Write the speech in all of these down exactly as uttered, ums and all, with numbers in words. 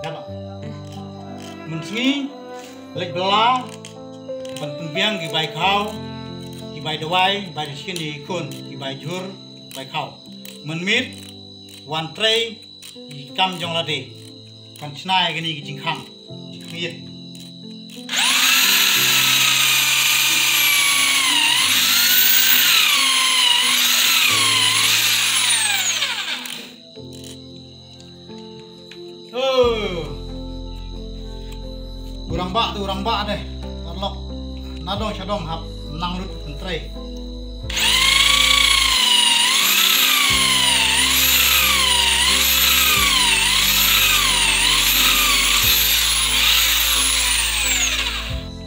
Daba. Mynsngi leit bylla ban pynbiang ki bai khaw, ki bai dawai, bai da shin ki khun, ki bai jhur, bai khaw. Mynmiet wan trei ki kam jong lade. Kan chna ïa kine ki jingkhang. Miet. Oh. Urang ba tu urang ba deh. Arlok. Nadong shadong hap nang lut pentrei.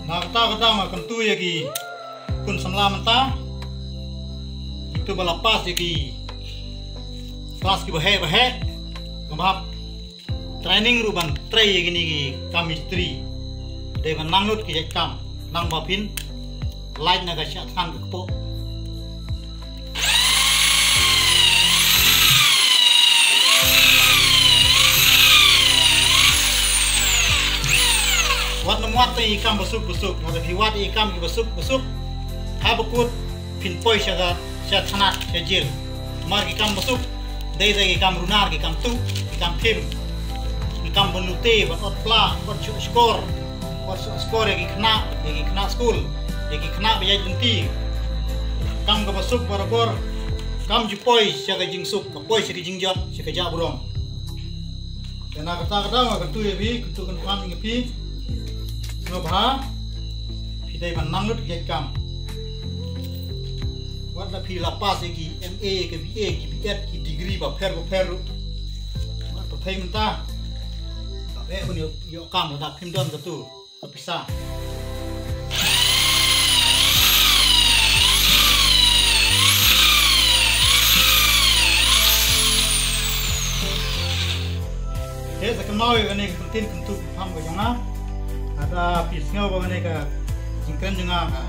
Na kata kata nga kyntu ïa ki khun samla mynta. Itu ba la pass ïa ki klas ki baheh baheh. Nga ba hap training ruh ban trei ïa kine ki kam mistri. Dei ban nang lut ki jait kam nang ba phin lait na ka shah thngan ka kpoh. Wat nym wad te i kam basuk basuk, wat i kam ki basuk basuk. Haba kut phin poi sha ka, sha thanat, sha jil. Mar ki kam basuk dei te ki kam runar, ki kam tuh, ki kam phim, ki kam ban lute, ban ot pla, ot shuh skor, ot shuh skor ïa ki khynnah, ïa ki khynnah skul, ïa ki khynnah ba ïaid lynti. Kam ka basuk barabor kam ju poi sha ka jingsuk, ka poi sha ka jingjot, sha ka jah burom. Te na kata kata nga kyntu ïa phi, kyntu kyntu ïa phi. Sngewbha phi dei ban nang lut ki jait kam. Wat la phi la pass ïa ki M A, ki B A, ki B Ed, ki degree bapher bapher ruh. Wat phi mynta. Ka be ban ïoh kam lada phim don katu ka pisa. Te sa kynmaw ïa kane ka kyntien kyntu kynpham ka jong nga. Lada phi sngew ba kane ka jingkren jong nga ka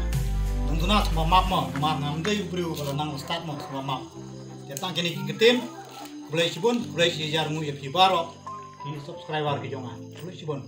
dang duna sngewbha map mo, namar ngam dei u briew ba la nang start mo, sngewbha map. Te tang kine ki kyntien. Khublei shibun, khublei shi hajar nguh ïa phi baroh ki subscriber ki jong nga. Khublei shibun.